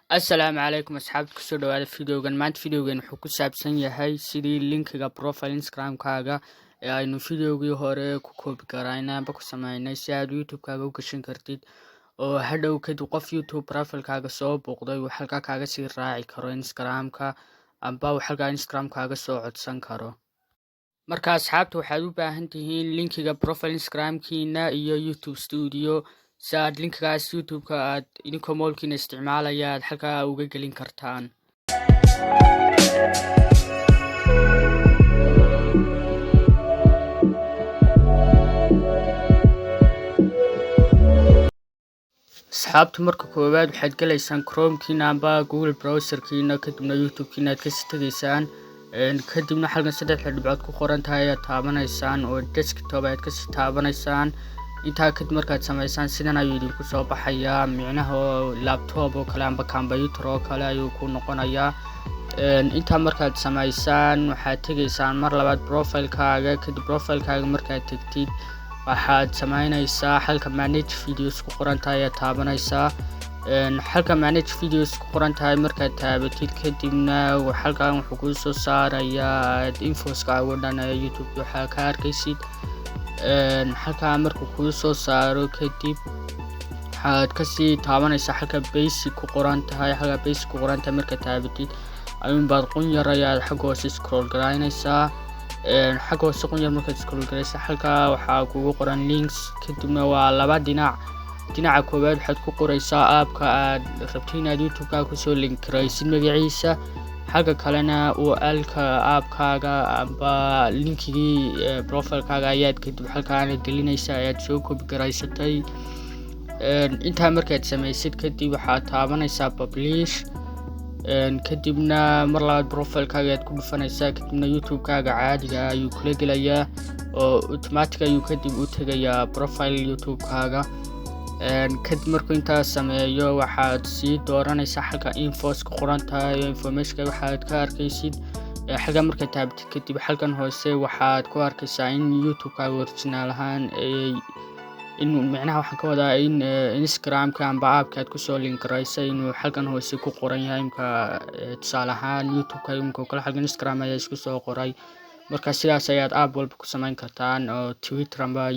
Assalaamu calaykum asxaabta, kusoo dhawaada videogan. Maanta videogan wuxuu ku saabsan yahay sidii linkiga profile Instagram-kaaga ee aynu videogii hore ku copy garaynay amba ku sameynay si aad YouTube-kaaga u gashan kartid, oo hadhow kadib qof YouTube profile-kaaga soo booqday uu halkaa kaaga sii raaci karo Instagram-ka amba uu halkaa Instagram-kaaga soo codsan karo. Marka asxaabta, waxaad u baahan tihiin linkiga profile Instagram-kiina iyo YouTube Studio, si aad linkigaas YouTube-ka aad idinkoo mobilkiina isticmaalaya aad halkaa uga gelin kartaan. Asxaabta, marka koowaad waxaad gelaysaan Chrome-kiina amba Google browser-kiina, kadibna YouTube-kiina aad kasii tegaysaan. Kadibna halkan saddexda dhibcood ku qoran tahay ayaad taabanaysaan, oo desktop ayaad kasii taabanaysaan. Intaa kadib markaad samaysaan, sidan ayuu idinku soo baxayaa, micnaha laptop oo kale amba computer oo kale ayuu ku noqonayaa. Intaa markaad samaysaan, waxaad tegaysaan mar labaad profile-kaaga. Kadib profile-kaaga markaad tegtid, waxaad sameynaysaa halka manage videos ku qoran tahay ayaad taabanaysaa. Halka manage videos ku qoran tahay markaad taabatid, kadibna halkan wuxuu kuu soo saarayaa infoskaaga oo dhan ee YouTube waxaa ka arkaysid. Halkaa markuu kuu soo saaro kadib, waxaad kasii taabanaysaa halka basic ku qoran tahay. Halka basic ku qoran tahay markaad taabatid, ayuunbaad qunyar ayaad xagga hoose scroll garaynaysaa. Xagga hoose qunyar markaad scroll garaysa, halkaa waxaa kugu qoran links. Kadibna waa laba dhinac. Dhinaca koowaad waxaad ku qoraysaa appka aad rabtid inaad YouTube-kaaga kusoo link garaysid magaciisa. Xagga kalena URL-ka appkaaga amba linkigii profile-kaaga ayaad kadib halkaana gelinaysaa ayaad soo copy garaysatay. Intaa markaad samaysid kadib, waxaad taabanaysaa publish. Kadibna mar labaad profile-kaaga ayaad ku dhufanaysaa. Kadibna YouTube-kaaga caadiga ayuu kula gelayaa, oo automatic ayuu kadib u tegayaa profile YouTube-kaaga. Kadib markuu intaas sameeyo, waxaad sii dooranaysaa halka infos ku qoran tahay, informationka waxaad ka arkaysid. Halkan markaad taabatid kadib, halkan hoose waxaad ku arkaysaa in YouTube-kaaga original ahaan, in micnaha waxaan ka wadaa in Instagram-ka amba appka aad kusoo link garaysay inuu halkan hoose ku qoran yahay. Imka tusaale ahaan YouTube-ka imka oo kale halkan Instagram ayaa isku soo qoray. Marka sidaas ayaad app walba ku samayn kartaan, oo Twitter amba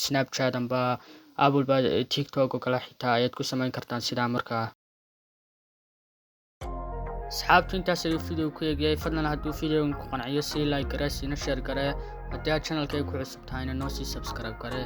Snapchat amba app walba, TikTok oo kale xitaa ayaad ku samayn kartaan sidaa. Markaa asxaabtu, intaas ayuu video ku eegyahay. Fadlan hadduu videogan ku qanciyo, sii like garee, siina share garee. Haddii aad channelka ay ku cusub tahayna, noo sii subscribe garee.